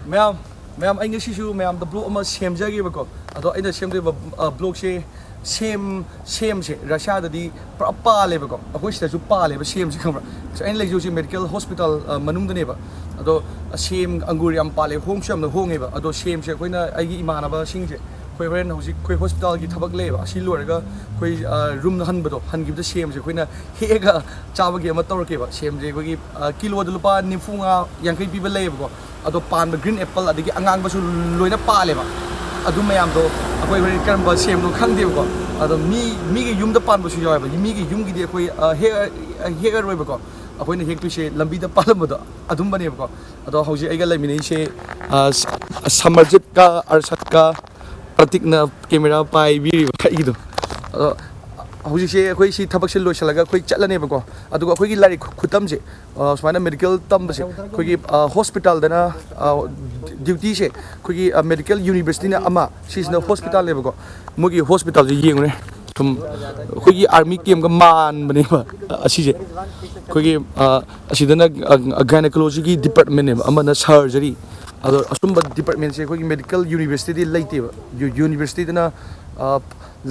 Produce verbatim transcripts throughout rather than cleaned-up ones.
ꯃꯌꯥꯝ ꯃꯌꯥꯝ ꯑꯩ ꯉꯁꯤꯁꯨ ꯃꯌꯥꯝꯗ ꯕ꯭ꯂꯣꯛ ꯑꯃ ꯁꯦꯝꯖꯒꯦꯕꯀꯣ꯫ ꯑꯗꯣ ꯑꯩꯅ ꯁꯦꯝꯗꯣꯏꯕ ꯕ꯭ꯂꯣꯛꯁꯦ, ꯁꯦꯝ ꯁꯦꯝꯁꯦ ꯔꯁꯤꯌꯥꯗꯗꯤ ꯄꯨꯔꯥ ꯄꯥꯜꯂꯦꯕꯀꯣ꯫ ꯑꯩꯈꯣꯏ ꯁꯤꯗꯁꯨ ꯄꯥꯜꯂꯦꯕ ꯁꯦꯝꯁꯦ, ꯈꯪꯕ꯭ꯔꯥ? ꯑꯩꯅ ꯂꯩꯖꯩ ꯍꯧꯖꯤꯛ ꯃꯦꯗꯤꯀꯦꯜ ꯍꯣꯁꯄꯤꯇꯥꯜ ꯃꯅꯨꯡꯗꯅꯦꯕ꯫ ꯑꯗꯣ ꯁꯦꯝ ꯑꯪꯒꯨꯔ ꯌꯥꯝ ꯄꯥꯜꯂꯦ, ꯍꯣꯡꯁꯨ ꯌꯥꯝꯅ ꯍꯣꯡꯉꯦꯕ꯫ ꯑꯗꯣ ꯁꯦꯝꯁꯦ ꯑꯩꯈꯣꯏꯅ, ꯑꯩꯒꯤ ꯏꯃꯥꯟꯅꯕꯁꯤꯡꯁꯦ, ꯑꯩꯈꯣꯏ ꯍꯣꯔꯦꯟ ꯍꯧꯖꯤꯛ ꯑꯩꯈꯣꯏ ꯍꯣꯁꯄꯤꯇꯥꯜꯒꯤ ꯊꯕꯛ ꯂꯩꯌꯦꯕ꯫ ꯑꯁꯤ ꯂꯣꯏꯔꯒ ꯑꯩꯈꯣꯏ ꯔꯨꯝꯗ ꯍꯟꯕꯗꯣ, ꯍꯟꯈꯤꯕꯗ ꯁꯦꯝꯁꯦ ꯑꯩꯈꯣꯏꯅ ꯍꯦꯛꯑꯒ ꯆꯥꯕꯒꯤ ꯑꯃ ꯇꯧꯔꯛꯀꯦꯕ꯫ ꯁꯦꯝꯁꯦ ꯑꯩꯈꯣꯏꯒꯤ ꯀꯤꯂꯣꯗ ꯂꯨꯄꯥ ꯅꯤꯐꯨ ꯃꯉꯥ, ꯌꯥꯡꯈꯩ ꯄꯤꯕ ꯂꯩꯌꯦꯕꯀꯣ꯫ ꯑꯗꯣ ꯄꯥꯟꯕ ꯒ꯭ꯔꯤꯟ ꯑꯦꯄꯜ ꯑꯗꯒꯤ ꯑꯉꯥꯡꯕꯁꯨ ꯂꯣꯏꯅ ꯄꯥꯜꯂꯦꯕ꯫ ꯑꯗꯨ ꯃꯌꯥꯝꯗꯣ ꯑꯩꯈꯣꯏ ꯍꯣꯔꯦꯟ ꯀꯔꯝꯕ ꯁꯦꯝꯅꯣ ꯈꯪꯗꯦꯕꯀꯣ꯫ ꯑꯗꯣ ꯃꯤ ꯃꯤꯒꯤ ꯌꯨꯝꯗ ꯄꯥꯟꯕꯁꯨ ꯌꯥꯎꯋꯦꯕ꯫ ꯃꯤꯒꯤ ꯌꯨꯝꯒꯤꯗꯤ ꯑꯩꯈꯣꯏ ꯍꯦꯛ ꯍꯦꯛꯑꯔꯣꯏꯕꯀꯣ꯫ ꯑꯩꯈꯣꯏꯅ ꯍꯦꯛꯇꯣꯏꯁꯦ ꯂꯝꯕꯤꯗ ꯄꯥꯜꯂꯝꯕꯗꯣ ꯑꯗꯨꯝꯕꯅꯦꯕꯀꯣ꯫ ꯑꯗꯣ ꯍꯧꯖꯤꯛ ꯑꯩꯒ ꯂꯩꯃꯤꯟꯅꯩꯁꯦ ꯁꯃꯔꯖꯤꯠꯀ ꯑꯔꯁꯠꯀ ꯄ꯭ꯔꯇꯤꯛꯅ ꯀꯦꯃꯦꯔꯥ ꯄꯥꯏꯕꯤꯔꯤꯕ ꯈꯛꯒꯤꯗꯣ꯫ ꯑꯗꯣ ꯍꯧꯖꯤꯛꯁꯦ ꯑꯩꯈꯣꯏ ꯁꯤ ꯊꯕꯛꯁꯦ ꯂꯣꯏꯁꯤꯜꯂꯒ ꯑꯩꯈꯣꯏ ꯆꯠꯂꯅꯦꯕꯀꯣ꯫ ꯑꯗꯨꯒ ꯑꯩꯈꯣꯏꯒꯤ ꯂꯥꯏꯔꯤꯛ ꯈꯨꯇꯝꯁꯦ, ꯁꯨꯃꯥꯏꯅ ꯃꯦꯗꯤꯀꯦꯜ ꯇꯝꯕꯁꯦ ꯑꯩꯈꯣꯏꯒꯤ ꯍꯣꯁꯄꯤꯇꯥꯜꯗꯅ ꯗ꯭ꯌꯨꯇꯤꯁꯦ ꯑꯩꯈꯣꯏꯒꯤ ꯃꯦꯗꯤꯀꯦꯜ ꯌꯨꯅꯤꯚꯔꯁꯤꯇꯤꯅ ꯑꯃ, ꯁꯤꯁꯤꯅ ꯍꯣꯁꯄꯤꯇꯥꯜꯅꯦꯕꯀꯣ꯫ ꯃꯣꯏꯒꯤ ꯍꯣꯁꯄꯤꯇꯥꯜꯁꯦ ꯌꯦꯡꯉꯨꯅꯦ, ꯁꯨꯝ ꯑꯩꯈꯣꯏꯒꯤ ꯑꯥꯔꯃꯤ ꯀꯦꯝꯒ ꯃꯥꯟꯕꯅꯦꯕ꯫ ꯑꯁꯤꯁꯦ ꯑꯩꯈꯣꯏꯒꯤ ꯑꯁꯤꯗꯅ ꯒꯥꯏꯅꯀꯣꯂꯣꯖꯤꯒꯤ ꯗꯤꯄꯥꯔꯠꯃꯦꯟꯅꯦꯕ, ꯑꯃꯅ ꯁꯔꯖꯔꯤ꯫ ꯑꯗꯣ ꯑꯁꯨꯝꯕ ꯗꯤꯄꯥꯔꯠꯃꯦꯟꯁꯦ ꯑꯩꯈꯣꯏꯒꯤ ꯃꯦꯗꯤꯀꯦꯜ ꯌꯨꯅꯤꯚꯔꯁꯤꯇꯤꯗꯤ ꯂꯩꯇꯦꯕ꯫ ꯌꯨꯅꯤꯚꯔꯁꯤꯇꯤꯗꯅ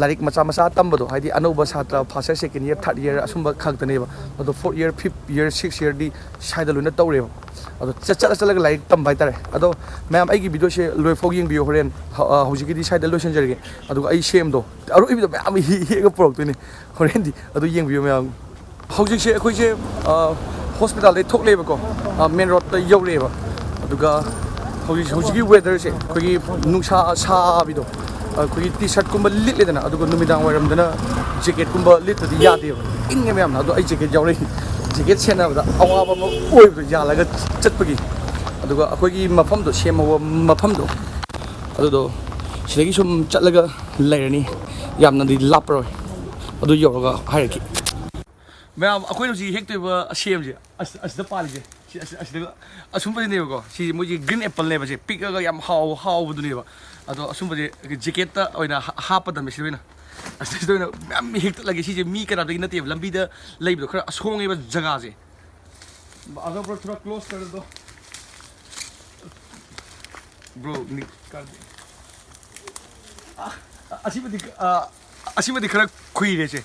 ꯂꯥꯏꯔꯤꯛ ꯃꯆꯥ ꯃꯆꯥ ꯇꯝꯕꯗꯣ, ꯍꯥꯏꯗꯤ ꯑꯅꯧꯕ ꯁꯥꯇ꯭ꯔ first year, second year, third year ꯑꯁꯨꯝꯕ ꯈꯛꯇꯅꯦꯕ꯫ ꯑꯗꯣ fourth year, fifth year, sixth yearꯗꯤ ꯁ꯭ꯋꯥꯏꯗ ꯂꯣꯏꯅ ꯇꯧꯔꯦꯕ꯫ ꯑꯗꯣ ꯆꯠ ꯆꯠꯂ ꯆꯠꯂꯒ ꯂꯥꯏꯔꯤꯛ ꯇꯝꯕ ꯍꯥꯏꯇꯥꯔꯦ꯫ ꯑꯗꯣ ꯃꯌꯥꯝ ꯑꯩꯒꯤ ꯚꯤꯗꯤꯑꯣꯁꯦ ꯂꯣꯏꯐꯥꯎ ꯌꯦꯡꯕꯤꯌꯨ꯫ ꯍꯣꯔꯦꯟ ꯍꯧꯖꯤꯛꯀꯤꯗꯤ ꯁ꯭ꯋꯥꯏꯗ ꯂꯣꯏꯁꯤꯟꯖꯔꯒꯦ꯫ ꯑꯗꯨꯒ ꯑꯩ ꯁꯦꯝꯗꯣ ꯑꯔꯣꯏꯕꯤꯗ ꯃꯌꯥꯝ ꯍꯦꯛꯑꯒ ꯄꯨꯔꯛꯇꯣꯏꯅꯦ꯫ ꯍꯣꯔꯦꯟꯗꯤ ꯑꯗꯨ ꯌꯦꯡꯕꯤꯌꯨ ꯃꯌꯥꯝ꯫ ꯍꯧꯖꯤꯛꯁꯦ ꯑꯩꯈꯣꯏꯁꯦ ꯍꯣꯁꯄꯤꯇꯥꯜꯗꯩ ꯊꯣꯛꯂꯦꯕꯀꯣ, ꯃꯦꯟ ꯔꯣꯗꯇ ꯌꯧꯔꯛꯑꯦꯕ꯫ ꯑꯗꯨꯒ ꯍꯧꯖꯤꯛ ꯍꯧꯖꯤꯛꯀꯤ ꯋꯦꯗꯔꯁꯦ ꯑꯩꯈꯣꯏꯒꯤ ꯅꯨꯡꯁꯥ ꯁꯥꯕꯤꯗꯣ, ꯑꯩꯈꯣꯏꯒꯤ ꯇꯤ ꯁꯥꯔꯠꯀꯨꯝꯕ ꯂꯤꯠꯂꯦꯗꯅ, ꯑꯗꯨꯒ ꯅꯨꯃꯤꯗꯥꯡ ꯋꯥꯏꯔꯝꯗꯅ ꯖꯦꯀꯦꯠꯀꯨꯝꯕ ꯂꯤꯠꯇ꯭ꯔꯗꯤ ꯌꯥꯗꯦꯕ꯫ ꯏꯪꯉꯦ ꯃꯌꯥꯝꯅ꯫ ꯑꯗꯣ ꯑꯩ ꯖꯦꯀꯦꯠ ꯌꯥꯎꯔꯛꯏ꯫ ꯖꯦꯀꯦꯠ ꯁꯦꯟꯅꯕꯗ ꯑꯋꯥꯕ ꯑꯃ ꯑꯣꯏꯕꯗꯣ ꯌꯥꯜꯂꯒ ꯆꯠꯄꯒꯤ꯫ ꯑꯗꯨꯒ ꯑꯩꯈꯣꯏꯒꯤ ꯃꯐꯝꯗꯣ, ꯁꯦꯝ ꯍꯧꯕ ꯃꯐꯝꯗꯣ, ꯑꯗꯨꯗꯣ ꯁꯤꯗꯒꯤ ꯁꯨꯝ ꯆꯠꯂꯒ ꯂꯩꯔꯅꯤ꯫ ꯌꯥꯝꯅꯗꯤ ꯂꯥꯞꯄꯔꯣꯏ꯫ ꯑꯗꯨ ꯌꯧꯔꯒ ꯍꯥꯏꯔꯛꯀꯦ꯫ ꯃꯌꯥꯝ ꯑꯩꯈꯣꯏꯅ ꯍꯧꯖꯤꯛ ꯍꯦꯛꯇꯣꯏꯕ ꯁꯦꯝꯁꯦ, ꯑꯁ-, ꯑꯁꯤꯗ ꯄꯥꯜꯂꯤꯁꯦ꯫ ꯁꯤ-, ꯑꯁꯤ-, ꯑꯁꯤꯗꯒ ꯑꯁꯨꯝꯕꯁꯤꯅꯦꯕꯀꯣ꯫ ꯁꯤ ꯃꯣꯏꯒꯤ ꯒ꯭ꯔꯤꯟ ꯑꯦꯄꯜꯅꯦꯕ꯫ ꯁꯤ ꯄꯤꯛꯑꯒ ꯌꯥꯝ ꯍꯥꯎ-, ꯍꯥꯎꯕꯗꯨꯅꯦꯕ꯫ ꯑꯗꯣ ꯑꯁꯨꯝꯕꯁꯦ ꯖꯦꯀꯦꯠꯇ ꯑꯣꯏꯅ ꯍꯥ-, ꯍꯥꯞꯄꯗꯝꯅꯦ ꯁꯤꯗ ꯑꯣꯏꯅ꯫ ꯑꯁꯤꯗ ꯑꯣꯏꯅ ꯃꯌꯥꯝ ꯍꯦꯛꯇꯠꯂꯒꯦ꯫ ꯁꯤꯁꯦ ꯃꯤ ꯀꯅꯥꯗꯒꯤ ꯅꯠꯇꯦꯕ꯫ ꯂꯝꯕꯤꯗ ꯂꯩꯕꯗꯣ ꯈꯔ ꯑꯁꯣꯡꯉꯦꯕ ꯖꯒꯥꯁꯦ꯫ ꯑꯗꯣ ꯄꯨꯔꯥ ꯊꯣꯔꯥ ꯀ꯭ꯂꯣꯖ ꯀꯔꯗꯣ꯫ Bro, ꯅꯤꯛ ꯀꯥꯟꯗꯦ꯫ ꯑ, ꯑꯁꯤꯃꯗꯤ, ꯑ, ꯑꯁꯤꯃꯗꯤ ꯈꯔ ꯈꯨꯏꯔꯦꯁꯦ꯫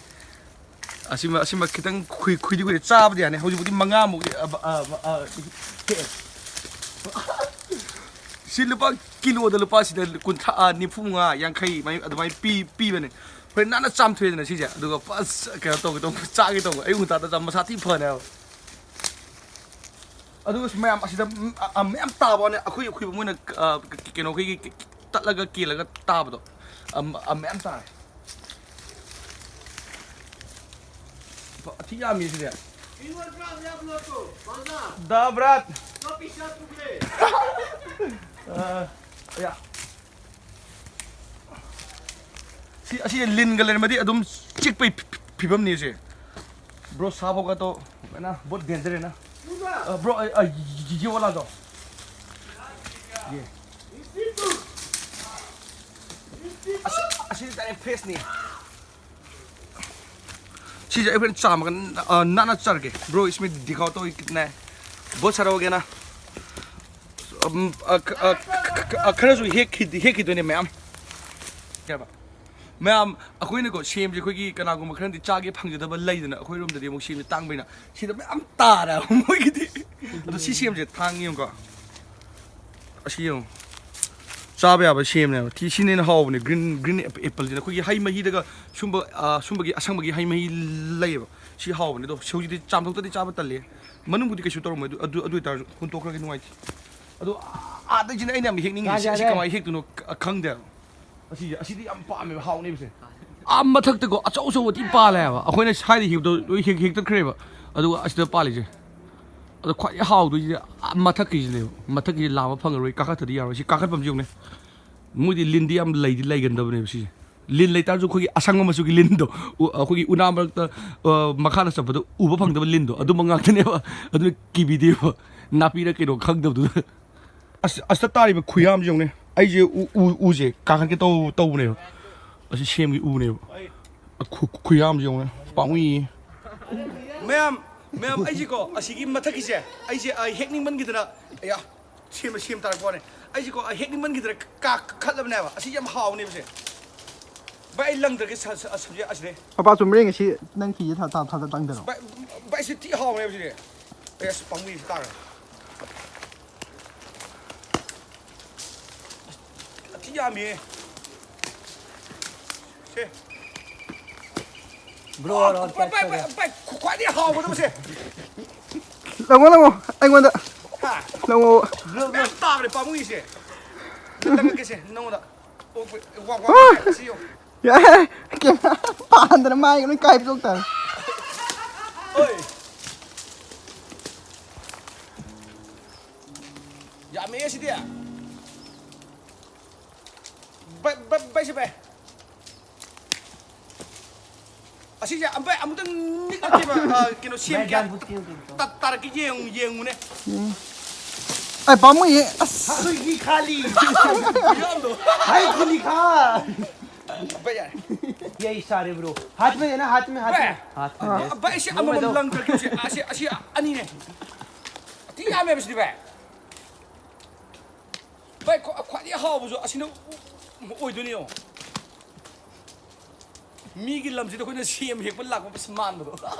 ꯑꯁꯤꯃ, ꯑꯁꯤꯃ ꯈꯤꯇꯪ ꯈꯨꯏ-, ꯈꯨꯏꯗꯤ ꯈꯨꯏꯔꯦ꯫ ꯆꯥꯕꯗꯤ ꯌꯥꯅꯤ꯫ ꯍꯧꯖꯤꯛꯄꯨꯗꯤ ꯃꯉꯥꯃꯨꯛ, ꯑ, ꯑ, ꯑ, ꯍꯦꯛꯑꯦ꯫ ꯁꯤ ꯂꯨꯄꯥ ꯀꯤꯂꯣꯗ ꯂꯨꯄꯥ ꯁꯤꯗ ꯀꯨꯟꯊ꯭ꯔꯥ, ꯑ, ꯅꯤꯐꯨ ꯃꯉꯥ, ꯌꯥꯡꯈꯩ ꯃꯥꯏ-, ꯑꯗꯨꯃꯥꯏꯅ ꯄꯤ-, ꯄꯤꯕꯅꯦ꯫ ꯍꯣꯔꯦꯟ ꯅꯥꯟꯅ ꯆꯥꯝꯊꯣꯛꯑꯦꯗꯅ ꯁꯤꯁꯦ꯫ ꯑꯗꯨꯒ ꯐꯖ ꯀꯩꯅꯣ ꯇꯧꯒꯦ ꯇꯧꯕ, ꯆꯥꯒꯦ ꯇꯧꯕ꯫ ꯑꯌꯨꯛ ꯉꯟꯇꯥꯗ ꯆꯥ-, ꯃꯁꯥ ꯊꯤ ꯐꯅꯦꯕ꯫ ꯑꯗꯨꯒ ꯃꯌꯥꯝ ꯑꯁꯤꯗ, ꯎꯝ, ꯑ, ꯑ, ꯃꯌꯥꯝ ꯇꯥꯕ ꯋꯥꯅꯦ꯫ ꯑꯩꯈꯣꯏ, ꯑꯩꯈꯣꯏꯕꯨ ꯃꯣꯏꯅ, ꯑ, ꯀ-, ꯀ-, ꯀꯩꯅꯣ, ꯑꯩꯈꯣꯏꯒꯤ ꯇꯠꯂꯒ ꯀꯦꯜꯂꯒ ꯇꯥꯕꯗꯣ, ꯑ, ꯑ, ꯃꯌꯥꯝ ꯇꯥꯔꯦ꯫ ꯐ-, ꯊꯤ ꯌꯥꯝꯃꯤ ꯁꯤꯗꯤ꯫ ꯗꯥ ꯕ꯭ꯔꯥꯠ꯫ ꯑ, ꯌꯥ꯫ ꯁꯤ, ꯑꯁꯤ ꯂꯤꯟꯒ ꯂꯩꯔꯝꯃꯗꯤ ꯑꯗꯨꯝ ꯆꯤꯛꯄꯩ ꯐꯤ-, ꯐꯤ-, ꯐꯤꯕꯝꯅꯤ ꯁꯤ꯫ Bro, ꯁꯥꯕꯒ ꯇꯣ, ꯍꯦꯅꯥ, ꯕꯣꯠ danger ꯍꯦꯅꯥ꯫ ꯑ, bro, ꯑ, ꯑ, ꯌꯦ, ꯌꯦ ꯋꯥꯂꯥ ꯗꯣ꯫ ꯌꯦ꯫ ꯑꯁꯤ, ꯑꯁꯤꯗꯤ direct fresh ꯅꯤ꯫ ꯁꯤꯁꯦ ꯑꯩ ꯍꯣꯔꯦꯟ ꯆꯥꯝꯃꯒ, ꯑ, ꯅꯥꯟꯅ ꯆꯥꯔꯒꯦ꯫ Bro, इसमें दिखाओ तो कितना है? बहुत सारा हो गया ना? ꯎꯝ, ꯑ, ꯈ-, ꯑ, ꯈ-, ꯈ-, ꯈ-, ꯑ, ꯈꯔꯁꯨ ꯍꯦꯛꯈꯤ-, ꯍꯦꯛꯈꯤꯗꯣꯏꯅꯦ ꯃꯌꯥꯝ꯫ ꯀꯩ ꯍꯥꯏꯕ? ꯃꯌꯥꯝ, ꯑꯩꯈꯣꯏꯅꯀꯣ, ꯁꯦꯝꯁꯦ ꯑꯩꯈꯣꯏꯒꯤ ꯀꯅꯥꯒꯨꯝꯕ ꯈꯔꯗꯤ ꯆꯥꯒꯦ ꯐꯪꯖꯗꯕ ꯂꯩꯗꯅ, ꯑꯩꯈꯣꯏꯔꯣꯝꯗꯗꯤ ꯑꯃꯨꯛ ꯁꯦꯝꯁꯦ ꯇꯥꯡꯕꯅꯤꯅ ꯁꯤꯗ ꯃꯌꯥꯝ ꯇꯥꯔꯦꯕ ꯃꯣꯏꯒꯤꯗꯤ꯫ ꯑꯗꯣ ꯁꯤ ꯁꯦꯝꯁꯦ ꯊꯥꯡ ꯌꯦꯡꯉꯨꯀꯣ꯫ ꯑꯁꯤ ꯌꯦꯡꯉꯨ꯫ ꯆꯥꯕ ꯌꯥꯕ ꯁꯦꯝꯅꯦꯕ꯫ ꯊꯤ-, ꯁꯤꯅ ꯍꯦꯟꯅ ꯍꯥꯎꯕꯅꯦ꯫ Green, green apple ꯁꯤꯅ꯫ ꯑꯩꯈꯣꯏꯒꯤ ꯍꯩ ꯃꯍꯤꯗꯒ ꯁꯨꯝꯕ, ꯑ, ꯁꯨꯝꯕꯒꯤ ꯑꯁꯪꯕꯒꯤ ꯍꯩ ꯃꯍꯤ ꯂꯩꯌꯦꯕ꯫ ꯁꯤ ꯍꯥꯎꯕꯅꯦ꯫ ꯑꯗꯣ ꯍꯧꯖꯤꯛꯇꯤ ꯆꯥꯝꯊꯣꯛꯇꯗꯤ ꯆꯥꯕ ꯇꯜꯂꯦ꯫ ꯃꯅꯨꯡꯕꯨꯗꯤ ꯀꯩꯁꯨ ꯇꯧꯔꯝꯃꯣꯏ꯫ ꯑꯗꯨ, ꯑꯗꯨ, ꯑꯗꯨ ꯑꯣꯏꯇꯥꯔꯁꯨ ꯍꯨꯟꯇꯣꯛꯈ꯭ꯔꯒꯦ, ꯅꯨꯡꯉꯥꯏꯇꯦ꯫ ꯑꯗꯣ ꯑꯥꯗꯩꯁꯤꯅ ꯑꯩꯅ ꯌꯥꯝ ꯍꯦꯛꯅꯤꯡꯉꯤꯁꯦ꯫ ꯌꯥꯗꯦ, ꯑꯁꯤ ꯌꯥꯗꯦ꯫ ꯀꯃꯥꯏꯅ ꯍꯦꯛꯇꯣꯏꯅꯣ ꯈ-, ꯈꯪꯗꯦꯕ꯫ ꯑꯁꯤꯁꯦ, ꯑꯁꯤꯗꯤ ꯌꯥꯝ ꯄꯥꯝꯃꯦꯕ, ꯍꯥꯎꯅꯦꯕꯁꯦ꯫ ꯑꯥ ꯃꯊꯛꯇꯀꯣ ꯑꯆꯧ ꯑꯆꯧꯕ ꯊꯤ ꯄꯥꯜꯂꯦ ꯍꯥꯏꯕ꯫ ꯑꯩꯈꯣꯏꯅ ꯁ꯭ꯋꯥꯏꯗ ꯍꯦꯛꯄꯗꯣ ꯂꯣꯏ ꯍꯦꯛ-, ꯍꯦꯛꯇꯠꯈ꯭ꯔꯦꯕ꯫ ꯑꯗꯨꯒ ꯑꯁꯤꯗ ꯄꯥꯜꯂꯤꯁꯦ꯫ ꯑꯗꯣ ꯈ꯭ꯋꯥꯏꯗꯒꯤ ꯍꯥꯎꯗꯣꯏꯁꯤꯗꯤ ꯑꯥ ꯃꯊꯛꯀꯤꯁꯤꯅꯦꯕ꯫ ꯃꯊꯛꯀꯤꯁꯤ ꯂꯥꯝꯕ ꯐꯪꯉꯔꯣꯏ, ꯀꯥꯈꯠꯇꯗꯤ ꯌꯥꯔꯣꯏ꯫ ꯁꯤ ꯀꯥꯈꯠꯐꯝꯁꯤ ꯌꯦꯡꯉꯨꯅꯦ꯫ ꯃꯣꯏꯗꯤ ꯂꯤꯟꯗꯤ ꯌꯥꯝ ꯂꯩꯗꯤ ꯂꯩꯒꯟꯗꯕꯅꯦꯕ ꯁꯤꯁꯦ꯫ ꯂꯤꯟ ꯂꯩꯇꯥꯔꯁꯨ ꯑꯩꯈꯣꯏꯒꯤ ꯑꯁꯪꯕ ꯃꯆꯨꯒꯤ ꯂꯤꯟꯗꯣ, ꯎ-, ꯑꯩꯈꯣꯏꯒꯤ ꯎꯅꯥ ꯃꯔꯛꯇ, ꯑ, ꯃꯈꯥꯗ ꯆꯠꯄꯗ ꯎꯕ ꯐꯪꯗꯕ ꯂꯤꯟꯗꯣ, ꯑꯗꯨꯝꯕ ꯉꯥꯛꯇꯅꯦꯕ꯫ ꯑꯗꯨꯅ ꯀꯤꯕꯤꯗꯦꯕ꯫ ꯅꯥꯄꯤꯔ ꯀꯩꯅꯣ ꯈꯪꯗꯕꯗꯨꯗ꯫ ꯑꯁ, ꯑꯁꯤꯗ ꯇꯥꯔꯤꯕ ꯈꯨꯌꯥꯝꯁꯦ ꯌꯦꯡꯉꯨꯅꯦ꯫ ꯑꯩꯁꯦ ꯎ, ꯎ, ꯎꯁꯦ ꯀꯥꯈꯠꯀꯦ ꯇꯧ-, ꯇꯧꯕꯅꯦꯕ꯫ ꯑꯁꯤ ꯁꯦꯝꯒꯤ ꯎꯅꯦꯕ꯫ ꯈꯨ-, ꯈꯨꯌꯥꯝꯁꯦ ꯌꯦꯡꯉꯨꯅꯦ꯫ ꯄꯥꯝꯃꯨꯏꯌꯦ꯫ ꯃꯌꯥꯝ, ꯃꯌꯥꯝ, ꯑꯩꯁꯦꯀꯣ, ꯑꯁꯤꯒꯤ ꯃꯊꯛꯀꯤꯁꯦ, ꯑꯩꯁꯦ, ꯑ, ꯍꯦꯛꯅꯤꯡꯃꯟꯈꯤꯗꯅ, ꯑꯌꯥ, ꯁꯦꯝ, ꯁꯦꯝ ꯇꯥꯔꯛꯄ ꯋꯥꯅꯦ꯫ ꯑꯩꯁꯦꯀꯣ, ꯑꯩ ꯍꯦꯛꯅꯤꯡꯃꯟꯈꯤꯗꯅ ꯀꯥ ꯀꯥꯈꯠꯂꯕꯅꯦꯕ꯫ ꯑꯁꯤ ꯌꯥꯝ ꯍꯥꯎꯕꯅꯦꯕꯁꯦ꯫ ꯚꯥꯏ, ꯑꯩ ꯂꯪꯗ꯭ꯔꯒꯦ ꯁ-, ꯁ-, ꯁꯝꯖꯦ ꯑꯁꯤꯗꯩ꯫ ꯃꯄꯥ ꯆꯨꯝꯕ꯭ꯔꯦ ꯉꯁꯤ ꯅꯪ ꯐꯤꯁꯦ ꯊꯥ ꯊꯥ ꯊꯥ ꯂꯪꯗꯔꯣ? ꯚꯥꯏ, ꯚꯥꯏ, ꯁꯤ ꯊꯤ ꯍꯥꯎꯕꯅꯦꯕ ꯁꯤꯗꯤ꯫ ꯑꯦ, ꯑꯁ, ꯄꯥꯝꯃꯨꯏ ꯁꯤ ꯇꯥꯔꯦ꯫ ꯑꯁ, ꯊꯤ ꯌꯥꯝꯃꯤꯍꯦ꯫ ꯁꯦ꯫ ꯕ꯭ꯔꯣ ꯑ, ꯔꯥꯎꯟ ꯚꯥꯏ, ꯚꯥꯏ, ꯚꯥꯏ, ꯀꯌꯥ ꯚꯥꯏ, ꯈ꯭ꯋꯥꯏꯗꯒꯤ ꯍꯥꯎꯕꯗꯣ ꯃꯁꯦ꯫ ꯂꯪꯉꯣ ꯂꯪꯉꯣ ꯑꯩꯉꯣꯟꯗ ꯍꯥ? ꯂꯪꯉꯣ꯫ ꯕ꯭ꯔꯣ ꯕ꯭ꯔꯣ ꯃꯌꯥꯝ ꯇꯥꯕꯅꯦ ꯄꯥꯝꯃꯨꯏꯁꯦ꯫ ꯂꯪꯉꯛꯀꯦꯁꯦ ꯅꯉꯣꯟꯗ꯫ ꯑꯣ, ꯋꯥ, ꯋꯥ, ꯑ! ꯋꯥ, ꯁꯤ ꯌꯦꯡꯉꯣ꯫ ꯌꯥꯔꯦ ꯀꯦꯃꯦꯔꯥ ꯄꯥꯟꯗꯅ ꯃꯥꯏꯒ ꯂꯣꯏ ꯀꯥꯏꯕ ꯊꯣꯛ ꯇꯥꯔꯦ꯫ ꯍꯣꯏ꯫ ꯌꯥꯝꯃꯦ ꯁꯤꯗꯤ꯫ ꯚꯥꯏ, ꯚꯥꯏ, ꯚꯥꯏ, ꯁꯤ ꯚꯥꯏ꯫ ꯑꯁꯤꯁꯦ ꯑꯝ-, ꯚꯥꯏ, ꯑꯃꯨꯛꯇꯪ ꯅꯤꯛꯂꯛꯀꯦꯕ, ꯑ, ꯀꯩꯅꯣ ꯁꯦꯝꯒꯦ꯫ ꯃꯦꯗꯥꯝ ꯕꯨꯠ ꯀꯤꯌꯣ ꯀꯤꯌꯣ꯫ ꯇ-, ꯇꯥꯔꯛꯀꯦ ꯌꯦꯡꯉꯨ, ꯌꯦꯡꯉꯨꯅꯦ꯫ ꯑꯩ ꯄꯥꯝꯃꯨꯏꯌꯦ ꯑꯁ꯫ ꯍꯥꯊꯨꯏꯒꯤ ꯈꯥꯂꯤ꯫ ꯌꯥꯝꯗꯣ꯫ ꯍꯥꯏ ꯈꯨꯂꯤ ꯈꯥ꯫ ꯚꯥꯏ, ꯌꯥꯔꯦ꯫ ꯌꯦ ꯏꯁꯥꯔꯦ ꯕ꯭ꯔꯣ꯫ ꯍꯥꯊ ꯃꯦ ꯅ ꯍꯥꯊ ꯃꯦ ꯍꯥꯊ ꯃꯦ꯫ ꯚꯥꯏ꯫ ꯍꯥꯊ ꯑ, ꯚꯥꯏ, ꯑꯁꯤ ꯑꯃꯃꯝ ꯂꯪꯊꯔꯛꯀꯦ, ꯑꯁꯤ, ꯑꯁꯤ, ꯑꯁꯤ ꯑꯅꯤꯅꯦ꯫ ꯊꯤ ꯌꯥꯝꯃꯦꯕ ꯁꯤꯗꯤ, ꯚꯥꯏ꯫ ꯚꯥꯏ, ꯈ꯭ꯋꯥ-, ꯈ꯭ꯋꯥꯏꯗꯒꯤ ꯍꯥꯎꯕꯁꯨ ꯑꯁꯤꯅ ꯑꯣꯏꯗꯣꯏꯅꯦ, ꯌꯦꯡꯉꯣ꯫ ꯃꯤꯒꯤ ꯂꯝꯁꯤꯗ ꯑꯩꯈꯣꯏꯅ ꯁꯦꯝ ꯍꯦꯛꯄ ꯂꯥꯛꯄ ꯃꯥꯟꯕꯗꯣ꯫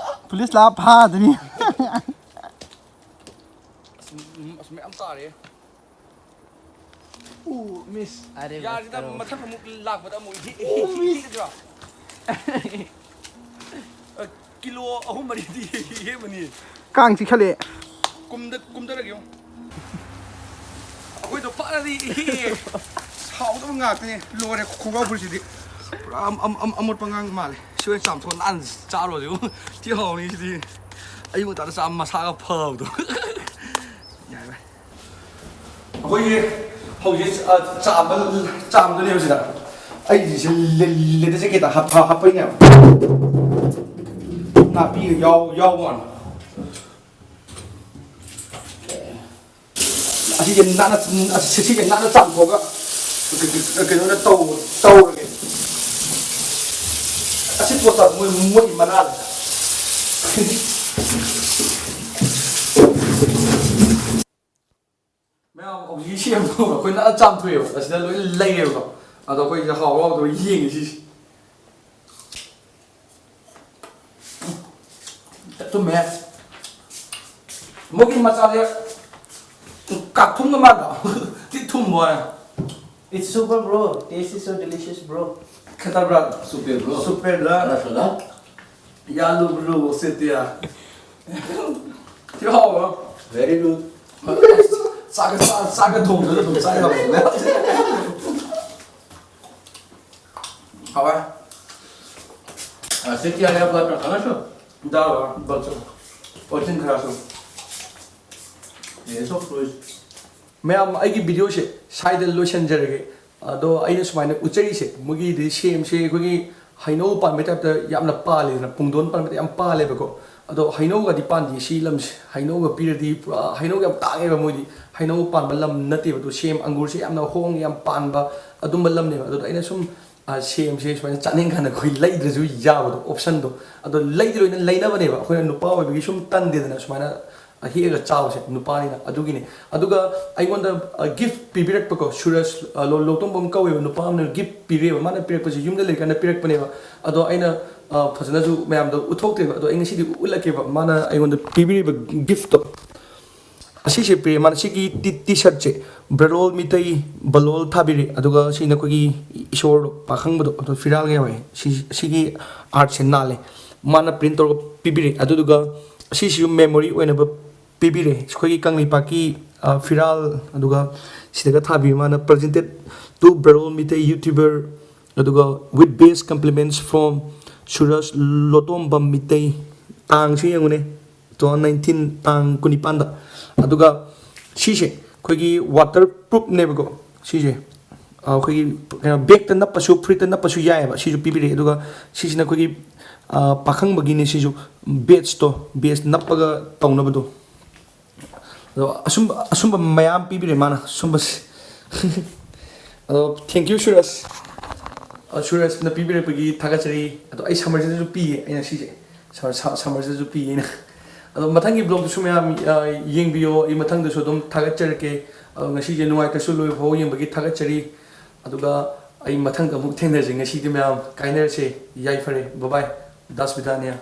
ꯄꯨꯂꯤꯁ ꯂꯥꯛꯑ ꯐꯥꯗꯣꯏꯅꯤ꯫ ꯑꯁ, ꯎꯝ, ꯑꯁ, ꯃꯌꯥꯝ ꯇꯥꯔꯦ꯫ ꯎ ꯃꯤꯁ꯫ ꯑꯔꯦ ꯌꯥꯔꯤꯗ, ꯃꯁꯇꯔ꯫ ꯃꯊꯪ ꯑꯃꯨꯛ ꯂꯥꯛꯄꯗ ꯑꯃꯨꯛ ꯍꯤ-, ꯑꯣ, ꯍꯤ-, ꯃꯤꯁ꯫ ꯍꯤꯗ꯭ꯔꯣ? ꯑ, ꯀꯤꯂꯣ ꯑꯍꯨꯝ ꯃꯔꯤꯗꯤ ꯍꯦꯛꯑꯃꯅꯤ꯫ ꯀꯥꯡ ꯆꯤꯛꯈꯠꯂꯛꯑꯦ꯫ ꯀꯨꯝꯗ-, ꯀꯨꯝꯗꯔꯒꯦ ꯌꯦꯡꯉꯣ꯫ ꯑꯩꯈꯣꯏꯗꯣ ꯐꯅꯗꯤ ꯍꯦꯛꯑꯦ꯫ ꯁꯥꯎꯗꯕ ꯉꯥꯛꯇꯅꯦ꯫ ꯂꯣꯏꯔꯦ ꯈꯣꯡꯒ꯭ꯔꯥꯎ ꯐꯨꯔꯤꯠꯁꯤꯗꯤ꯫ ꯄꯨꯔꯥ ꯑꯝ-, ꯑꯝ-, ꯑꯝ-, ꯑꯃꯣꯠꯄ ꯑꯉꯥꯡ ꯃꯥꯜꯂꯦ꯫ ꯁꯤ ꯑꯣꯏꯅ ꯆꯥꯝꯊꯣꯛ ꯅꯥꯟꯅ ꯆꯥꯔꯨꯔꯁꯤ꯫ ꯊꯤ ꯍꯥꯎꯅꯤ ꯁꯤꯗꯤ꯫ ꯑꯌꯨꯛ ꯉꯟꯇꯥꯗ ꯆꯥꯕ ꯃꯁꯥꯒ ꯐꯕꯗꯣ꯫ ꯌꯥꯏ ꯚꯥꯏ꯫ ꯑꯩꯈꯣꯏꯒꯤ ꯍꯧꯖꯤꯛ, ꯑ, ꯆꯥꯝꯕ, ꯆꯥꯝꯗꯣꯏꯅꯦꯕ ꯁꯤꯗ꯫ ꯑꯩꯁꯦ ꯂꯦ-, ꯂꯦꯗꯔ ꯖꯦꯀꯦꯠꯇ ꯍꯥꯞ-, ꯍꯥꯞꯄꯩꯅꯦꯕ꯫ ꯅꯥꯄꯤꯒ ꯌꯥꯎ-, ꯌꯥꯎꯕ ꯋꯥꯅꯤ꯫ ꯑꯁꯤꯁꯦ ꯅꯥꯟꯅ, ꯑꯁꯤ-, ꯁꯤꯁꯦ ꯅꯥꯟꯅ ꯆꯥꯝꯊꯣꯛꯑꯒ ꯀꯩꯅꯣꯅ ꯇꯧ-, ꯇꯧꯔꯒꯦ꯫ ꯑꯁꯤ ꯄꯣꯠꯇ ꯃꯣꯏ, ꯃꯣꯏꯒꯤ ꯃꯅꯥꯁꯦ꯫ ꯍꯧꯖꯤꯛꯀꯤ ꯁꯦꯝꯗꯣ ꯑꯩꯈꯣꯏꯅ ꯆꯥꯝꯊꯣꯛꯑꯦꯕ, ꯑꯁꯤꯗ ꯂꯣꯏ ꯂꯩꯔꯦꯕꯀꯣ꯫ ꯑꯗꯣ ꯑꯩꯈꯣꯏꯁꯦ ꯍꯥꯎꯕ ꯍꯥꯎꯗꯕ ꯌꯦꯡꯉꯦ ꯁꯤꯁꯦ꯫ ꯊꯨꯝꯃꯦ꯫ ꯃꯣꯏꯒꯤ ꯃꯆꯥꯁꯦ ꯀꯥꯛꯊꯨꯝꯒ ꯃꯥꯟꯕ꯫ ꯊꯤ ꯊꯨꯝꯕ ꯋꯥꯅꯦ꯫ It's super, bro. Taste is so delicious, bro. ꯈꯦꯠꯅꯕ꯭ꯔꯥ? Super, bro. Super, bro. ꯈꯔ ꯁꯣꯗꯥ꯫ ꯌꯥ ꯂꯨ ꯂꯨ ꯁꯤꯠꯇꯤꯌꯥ꯫ ꯊꯤ ꯍꯥꯎꯕ꯫ Very good. ꯆꯥꯛꯀ ꯆꯥ-, ꯆꯥꯛꯀ ꯊꯣꯡꯗ꯭ꯔꯁꯨ ꯑꯗꯨꯝ ꯆꯥ ꯌꯥꯕꯅꯦ꯫ ꯍꯥꯎꯋꯦ꯫ ꯑ, ꯁꯤꯠꯇꯤꯌꯥ ꯌꯥꯎꯕ ꯅꯠꯇ꯭ꯔꯣ? ꯈꯪꯉꯁꯨ? ꯗꯥꯎ ꯕꯜꯁꯨ꯫ ꯑꯣꯆꯤꯟ ꯈꯔꯁꯨ꯫ Yes, of course. ꯃꯌꯥꯝ, ꯑꯩꯒꯤ videoꯁꯦ ꯁ꯭ꯋꯥꯏꯗ ꯂꯣꯏꯁꯤꯟꯖꯔꯒꯦ꯫ ꯑꯗꯣ ꯑꯩꯅ ꯁꯨꯃꯥꯏꯅ ꯎꯠꯆꯔꯤꯁꯦ, ꯃꯣꯏꯒꯤꯗꯤ ꯁꯦꯝꯁꯦ ꯑꯩꯈꯣꯏꯒꯤ ꯍꯩꯅꯧ ꯄꯥꯟꯕꯩ typeꯇ ꯌꯥꯝꯅ ꯄꯥꯜꯂꯤꯗꯅ, ꯄꯨꯡꯗꯣꯟ ꯄꯥꯟꯕꯗ ꯌꯥꯝ ꯄꯥꯜꯂꯦꯕꯀꯣ꯫ ꯑꯗꯣ ꯍꯩꯅꯧꯒꯗꯤ ꯄꯥꯟꯗꯦ ꯁꯤ ꯂꯝꯁꯦ꯫ ꯍꯩꯅꯧꯒ ꯄꯤꯔꯗꯤ ꯄꯨꯔꯥ ꯍꯩꯅꯧꯒ ꯌꯥꯝ ꯇꯥꯡꯉꯦꯕ ꯃꯣꯏꯗꯤ꯫ ꯍꯩꯅꯧ ꯄꯥꯟꯕ ꯂꯝ ꯅꯠꯇꯦꯕ꯫ ꯑꯗꯣ ꯁꯦꯝ, ꯑꯪꯒꯨꯔꯁꯦ ꯌꯥꯝꯅ ꯍꯣꯡꯉꯦ, ꯌꯥꯝ ꯄꯥꯟꯕ ꯑꯗꯨꯝꯕ ꯂꯝꯅꯦꯕ꯫ ꯑꯗꯨꯗ ꯑꯩꯅ ꯁꯨꯝ, ꯑ, ꯁꯦꯝꯁꯦ ꯁꯨꯃꯥꯏꯅ ꯆꯥꯅꯤꯡ ꯀꯥꯟꯗ ꯑꯩꯈꯣꯏ ꯂꯩꯗ꯭ꯔꯁꯨ ꯌꯥꯕꯗꯣ, optionꯗꯣ꯫ ꯑꯗꯣ ꯂꯩꯗꯤ ꯂꯣꯏꯅ ꯂꯩꯅꯕꯅꯦꯕ꯫ ꯑꯩꯈꯣꯏꯅ ꯅꯨꯄꯥ ꯑꯣꯏꯕꯒꯤ ꯁꯨꯝ ꯇꯟꯗꯦꯗꯅ ꯁꯨꯃꯥꯏꯅ ꯍꯦꯛꯑꯒ ꯆꯥꯕꯁꯦ ꯅꯨꯄꯥꯅꯤꯅ꯫ ꯑꯗꯨꯒꯤꯅꯤ꯫ ꯑꯗꯨꯒ ꯑꯩꯉꯣꯟꯗ, ꯑ, gift ꯄꯤꯕꯤꯔꯛꯄꯀꯣ, ꯁꯨꯔꯖ, ꯑ, ꯂꯣ-, ꯂꯣꯇꯣꯝꯕꯝ ꯀꯧꯋꯦꯕ, ꯅꯨꯄꯥ ꯑꯃꯅ gift ꯄꯤꯔꯛꯑꯦꯕ꯫ ꯃꯥꯅ ꯄꯤꯔꯛꯄꯁꯦ ꯌꯨꯝꯗ ꯂꯩꯔꯀꯥꯟꯗ ꯄꯤꯔꯛꯄꯅꯦꯕ꯫ ꯑꯗꯣ ꯑꯩꯅ, ꯑ, ꯐꯖꯅꯁꯨ ꯃꯌꯥꯝꯗ ꯎꯠꯊꯣꯛꯇꯦꯕ꯫ ꯑꯗꯣ ꯑꯩ ꯉꯁꯤꯗꯤ ꯎꯠꯂꯛꯀꯦꯕ, ꯃꯥꯅ ꯑꯩꯉꯣꯟꯗ ꯄꯤꯕꯤꯔꯤꯕ giftꯇꯣ꯫ ꯑꯁꯤꯁꯦ ꯄꯤꯔꯛꯑꯦ ꯃꯥꯅ꯫ ꯁꯤꯒꯤ ꯇꯤ-, T-shirtꯁꯦ ꯕ꯭ꯔꯦꯔꯣꯜ ꯃꯤꯇꯩ ꯕꯂꯣꯜ ꯊꯥꯕꯤꯔꯦ꯫ ꯑꯗꯨꯒ ꯁꯤꯅ ꯑꯩꯈꯣꯏꯒꯤ ꯏꯁꯣꯔ ꯄꯥꯈꯪꯕꯗꯣ, ꯑꯗꯣ ꯐꯤꯔꯥꯜꯒ ꯌꯥꯎꯋꯦ꯫ ꯁꯤ-, ꯁꯤꯒꯤ artꯁꯦ ꯅꯥꯜꯂꯦ꯫ ꯃꯥꯅ print ꯇꯧꯔꯒ ꯄꯤꯕꯤꯔꯛꯑꯦ꯫ ꯑꯗꯨꯗꯨꯒ ꯁꯤꯁꯤꯁꯨ memory ꯑꯣꯏꯅꯕ ꯄꯤꯕꯤꯔꯦ꯫ ꯑꯩꯈꯣꯏꯒꯤ ꯀꯪꯂꯩꯄꯥꯛꯀꯤ, ꯑ, ꯐꯤꯔꯥꯜ, ꯑꯗꯨꯒ ꯁꯤꯗꯒ ꯊꯥꯕꯤ ꯃꯥꯅ, "Presented to ꯕ꯭ꯔꯦꯔꯣꯜ ꯃꯤꯇꯩ YouTuber", ꯑꯗꯨꯒ "With best compliments from ꯁꯨꯔꯖ ꯂꯣꯇꯣꯝꯕꯝ ꯃꯤꯇꯩ"꯫ ꯇꯥꯡꯁꯨ ꯌꯦꯡꯉꯨꯅꯦ, two thousand nineteen ꯇꯥꯡ ꯀꯨꯟꯅꯤꯄꯥꯟꯗ꯫ ꯑꯗꯨꯒ ꯁꯤꯁꯦ ꯑꯩꯈꯣꯏꯒꯤ waterproofꯅꯦꯕꯀꯣ꯫ ꯁꯤꯁꯦ, ꯑ, ꯑꯩꯈꯣꯏꯒꯤ ꯀꯩꯅꯣ, bagꯇ ꯅꯞꯄꯁꯨ, ꯐꯨꯔꯤꯠꯇ ꯅꯞꯄꯁꯨ ꯌꯥꯏꯑꯕ꯫ ꯁꯤꯁꯨ ꯄꯤꯕꯤꯔꯛꯑꯦ꯫ ꯑꯗꯨꯒ ꯁꯤꯁꯤꯅ ꯑꯩꯈꯣꯏꯒꯤ, ꯑ, ꯄꯥꯈꯪꯕꯒꯤꯅꯦ꯫ ꯁꯤꯁꯨ badgeꯇꯣ, badge ꯅꯞꯄꯒ ꯇꯧꯅꯕꯗꯣ꯫ ꯑꯗꯣ ꯑꯁꯨꯝꯕ, ꯑꯁꯨꯝꯕ ꯃꯌꯥꯝ ꯄꯤꯕꯤꯔꯦ ꯃꯥꯅ, ꯁꯨꯝꯕꯁꯦ꯫ ꯑꯗꯣ thank you ꯁꯨꯔꯖ꯫ ꯑ, ꯁꯨꯔꯖꯅ ꯄꯤꯕꯤꯔꯛꯄꯒꯤ ꯊꯥꯒꯠꯆꯔꯤ꯫ ꯑꯗꯣ ꯑꯩ ꯁꯝꯃꯔꯁꯤꯗꯁꯨ ꯄꯤꯌꯦ ꯑꯩꯅ ꯁꯤꯁꯦ꯫ ꯁꯝꯃꯔ-, ꯁ-, ꯁꯝꯃꯔꯁꯤꯗꯁꯨ ꯄꯤꯌꯦ ꯑꯩꯅ꯫ ꯑꯗꯣ ꯃꯊꯪꯒꯤ vlogꯇꯁꯨ ꯃꯌꯥꯝ, ꯑ, ꯌꯦꯡꯕꯤꯌꯣ꯫ ꯑꯩ ꯃꯊꯪꯗꯁꯨ ꯑꯗꯨꯝ ꯊꯥꯒꯠꯆꯔꯛꯀꯦ꯫ ꯑꯗꯣ ꯉꯁꯤꯁꯦ ꯅꯨꯡꯉꯥꯏꯇ꯭ꯔꯁꯨ ꯂꯣꯏꯕ ꯐꯥꯎ ꯌꯦꯡꯕꯒꯤ ꯊꯥꯒꯠꯆꯔꯤ꯫ ꯑꯗꯨꯒ ꯑꯩ ꯃꯊꯪꯗ ꯑꯃꯨꯛ ꯊꯦꯡꯅꯁꯦ꯫ ꯉꯁꯤꯗꯤ ꯃꯌꯥꯝ ꯀꯥꯏꯅꯔꯁꯦ꯫ ꯌꯥꯏꯐꯔꯦ꯫ ꯕꯥꯏ ꯕꯥꯏ꯫ ꯗꯥꯁ ꯕꯤꯗꯥꯅꯤꯌꯥ꯫